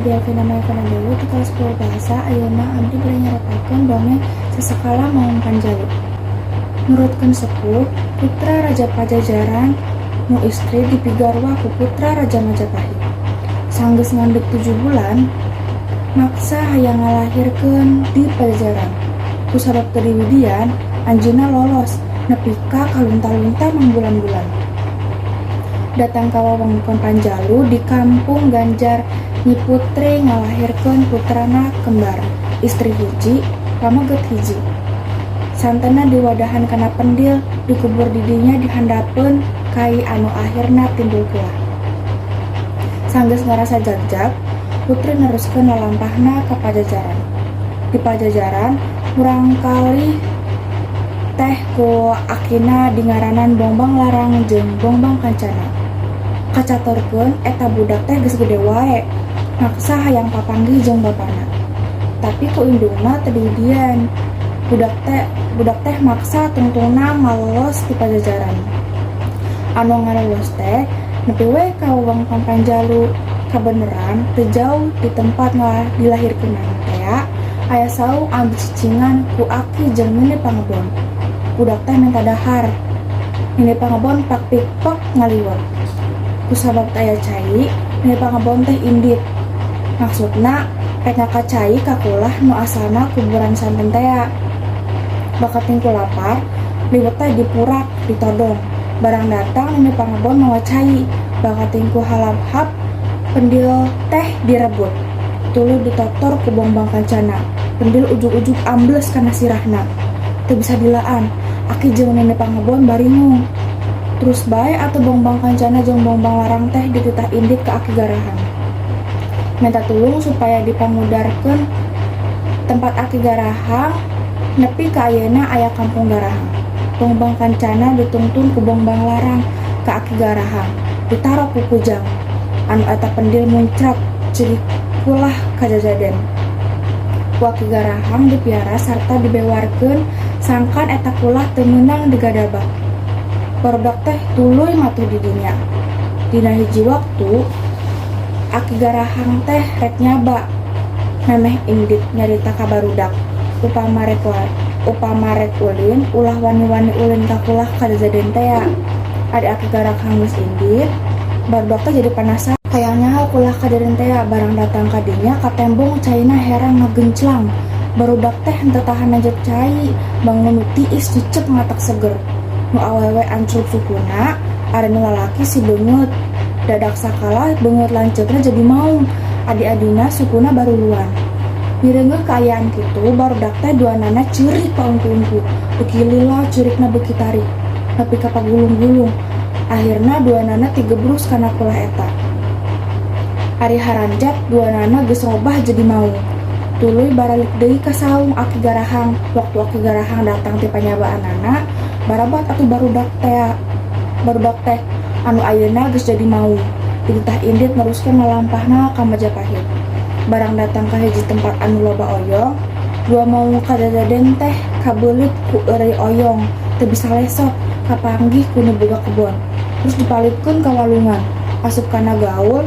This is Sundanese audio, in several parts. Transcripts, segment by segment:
Abdi Elvina Maivana Dewi ti kelas 10 bahasa. Ayeuna abdi bade nyaritakeun dongeng Sasekala Maung Panjalu. Nurutkeun sepuh, putra Raja Pajajaran nu istri dipigarwa ku putra Raja Majapahit. Sanggeus ngandung 7 bulan, maksa hayang ngalahirkeun di Pajajaran. Kusabab teu diwidian, anjeunna lolos nepi ka kalunta-lunta mangbulan-bulan. Datang ka wewengkon Panjalu di kampung Ganjar, Nyi Putri ngalahirkeun putrana kembar, istri hiji, pameget hiji. Santena diwadahan kana pendil, dikubur di dinya di handapeun kai anu akhirna timbul kulah. Sanggeus ngarasa jagjag, Putri neruskeun lalampahna ka Pajajaran. Di Pajajaran, murangkalih teh ku akina dingaranan Bongbang Larang jeung Bongbang Kancana. Kacatorkeun eta budak teh geus gede wae, maksa hayang papanggih jeung bapana. Tapi ku indungna teu diwidian. Budak teh maksa tungtungna ngalolos ti Pajajaran. Anu ngalolos teh nepi we ka wewengkon Panjalu. Kabeneran teu jauh di tempat dilahirkeunana tea aya saung anu dicicingan ku aki jeung nini pangebon. Budak teh menta dahar. Nini pangebon pak pik pok ngaliwet. Kusabab teu aya cai, nini pangebon teh indit. Maksudna rek ngaka cai ka kulah nu asalna kuburan santen tea. Bakating ku lapar, liwet teh dipurak, ditodong. Barang datang nini pangebon mawa cai, bakating ku halap-hap pendil teh direbut. Tuluy ditotor ku Bongbang Kancana. Pendil ujug-ujug ambles kana sirahna. Teu bisa dilaan, aki jeung nini pangebon baringung. Terus bae atuh Bongbang Kancana jeung Bongbang Larang teh dititah indit ka Aki Garahang. Minta tulung supaya dipangudarkeun tempat Aki Garahang nepi ka ayeuna aya Kampung Garahang. Bongbang Kancana ditungtun ku Bongbang Larang ka Aki Garahang, ditaro ku kujang. Anu eta pendil muncrat jadi kulah kajajaden. Ku Aki Garahang dipiara sarta dibewarkeun sangkan eta kulah teu meunang digadabah. Barudak teh tuluy matuh di dinya. Dina hiji waktu Aki Garahang teh rek nyaba memeh indit nyarita ka barudak. Upama rek ulin, ulah wani-wani ulin ka kulah kajajaden tea. Ari Aki Garahang geus indit, barudak teh jadi penasaran. Hayang nyaho kulah kajaden tea. Barang datang ka dinya, katembong caina herang ngagenclang. Barudak teh henteu tahan nanjep cai, bangun nu tiis cicep ngatak seger. Nu awewe ancrub sukuna, ari nu lalaki sibeungeut. Dadak sakala beungeut lanceukna jadi maung, adi-adina sukuna baruluan. Mireungeuh kaayaan kitu, barudak teh duanana ceurik paungku-ungku, beuki lila ceurikna beuki tarik, nepi ka pagulung-gulung. Akhirna duanana tigebrus kana kulah eta. Ari haranjat duanana geus robah jadi maung. Tuluy baralik deui ka saung Aki Garahang. Waktu Aki Garahang datang ti panyabaanana, barabat atuh barudak teh barudak teh anu ayeuna geus jadi maung. Dititah indit neruskeun lalampahna ka Majapahit. Barang datang ka hiji tempat anu loba oyong, dua maung kajajaden teh kabeulit ku eureuy oyong, teu bisa lesot, kapanggih ku nu boga kebon. Terus dipalidkeun ka walungan, asup kana gaul,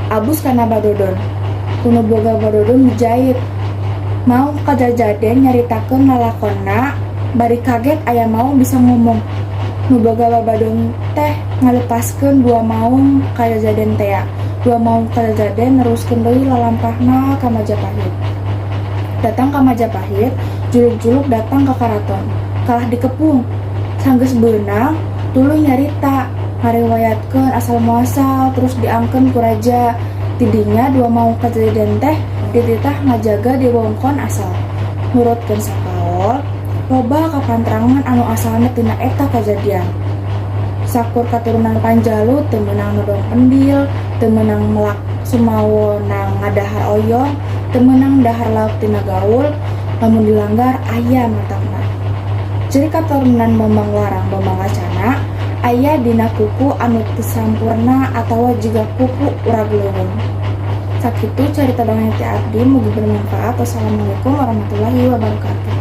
abus kana badodon. Ku nu boga badodon dijait. Maung kajajaden nyaritakeun lalakonna bari kaget aya maung bisa ngomong. Nu boga babadon teh ngalepaskeun dua maung kajajaden tea. Dua maung kajajaden neruskeun deui lalampahna ka Majapahit. Datang ka Majapahit, juluk-juluk datang ka karaton. Kalah dikepung. Sanggeus beunang, tuluy nyarita, ngariwayatkeun asal muasal, terus diangkeun ku raja. Tidinya dua maung kajajaden teh dititah ngajaga di wewengkon asal. Nurutkeun sakaol, loba kapantrangan anu asalna tina eta kajadian. Sakur katurunan Panjalu teu meunang nodong pendil, teu meunang melak sumawonang ngadahar oyong, teu meunang dahar lauk tina gaul, lamun dilanggar aya matakna. Ciri katurunan Bombang Larang Bombang Kancana aya dina kuku anu teu sampurna atawa jiga kuku urag leuweung. Sakitu carita dongeng ti abdi, mugi bermanfaat. Wassalamualaikum warahmatullahi wabarakatuh.